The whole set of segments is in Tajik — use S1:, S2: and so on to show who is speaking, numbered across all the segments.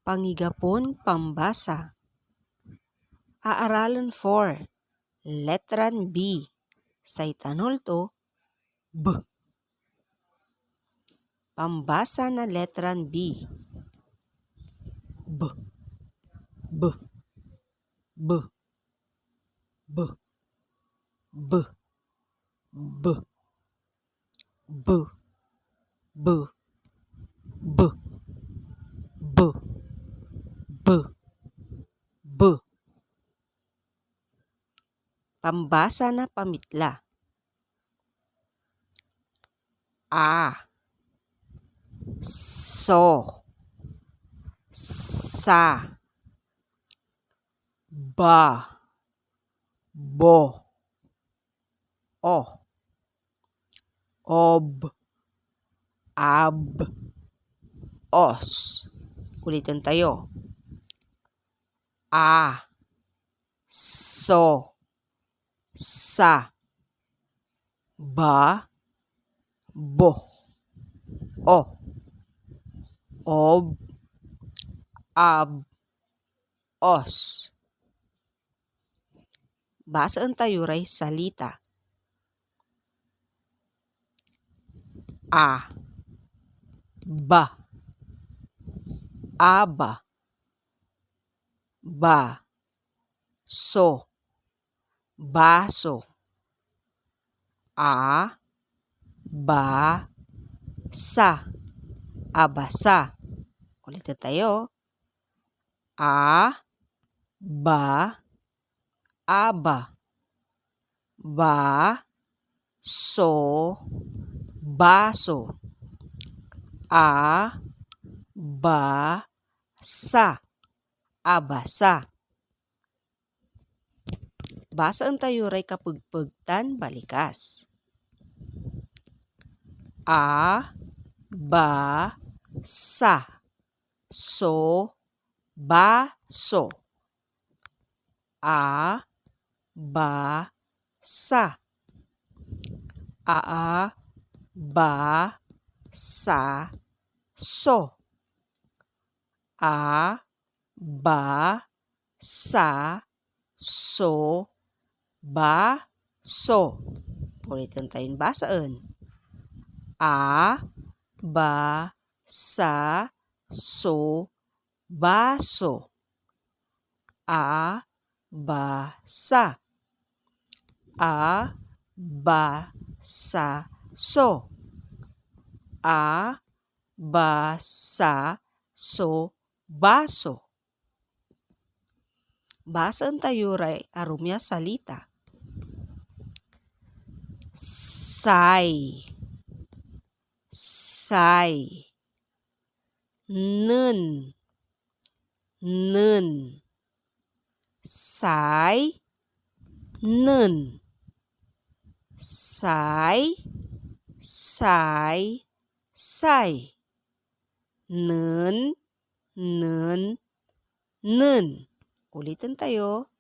S1: Pangigapon pambasa. Aaralan 4. Letran B. Saytanol to B. Pambasa na letran B. B. B. B. B. B. B. B. B. B. B. B. B. Pambasa na pamitla. A. So. Sa. Ba. Bo. O. Ob. Ab. Os. Ulitin tayo. A. So. Sa. Ba. Bo. O. Ob. Ab. Os. Basaan tayo ray salita. A. Ba. Aba. Ba. So. Baso. A. Ba. Sa. Abasa. Ulitin tayo. A. Ba. Aba. Ba. So. Baso. A. Ba. Sa. Abasa. Basaan tayo ray kapugpugtan balikas. A. Ba. Sa. So. Baso. A. Ba. Sa. A. Ba. Sa. So. A. Ba. Sa. So. Ba. So. Ulitin tayong basaan. A. Ba. Sa. So. Baso. A. Ba. Sa. A. Ba. Sa. So. A. Ba. Sa. So. Baso. Basaan tayo ray arumya salita. Say. Say. Nen. Nen. Say. Nen. Say. Say. Say. Nen. Nen. Nen. Ulitin tayo.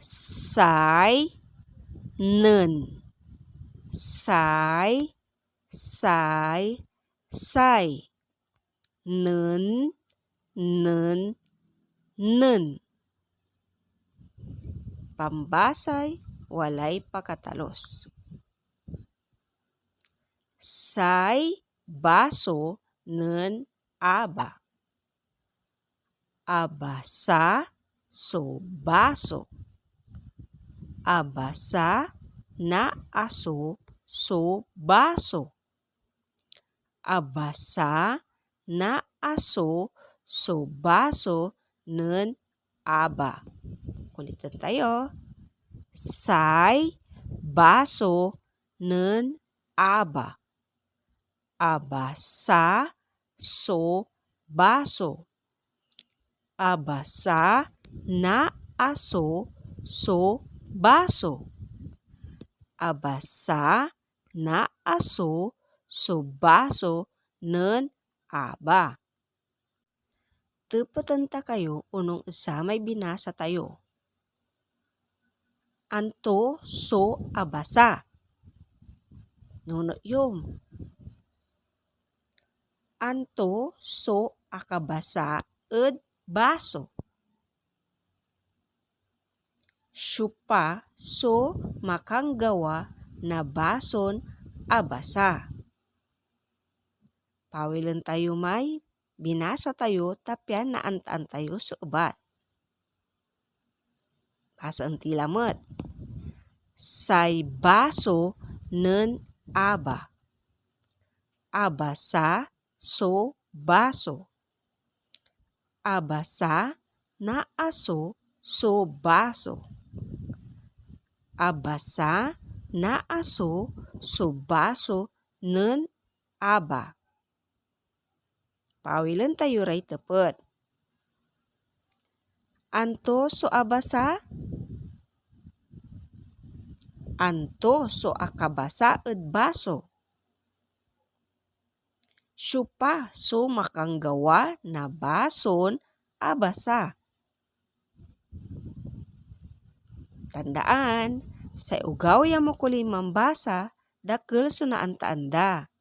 S1: Say. Nen. Say. Say. Say. Nen. Nen. Nen. Pambasay, walay pakatalos. Say, baso, nen, aba. Abasa, so baso. Abasa, na aso, so baso. Abasa, na aso, so baso, nen, aba. Ulitin tayo. Say, baso, nen, aba. Abasa, so, baso. Abasa, na aso, so, baso. Abasa, na aso, so baso, nen, aba. Tepeten ta kayo unong samay binasa tayo. Anto so abasa. Nuno yom. Anto so akabasa ed baso. Siopa so makanggawa na bason a basa. Pawilen tayo may binasa tayo tapyan naantaan tayo so ebat. Pasaen ti lamet. Say baso nen aba. Abasa so baso. Abasa na aso so baso. Abasa na aso so baso nen aba. Pawilen tayo ray tepet. Anto so abasa? Anto so akabasa ed baso. Siopa so makanggawa na bason a basa. Tandaan, say ogaw ya mokoliy mambasa, dakkel so naantaan da.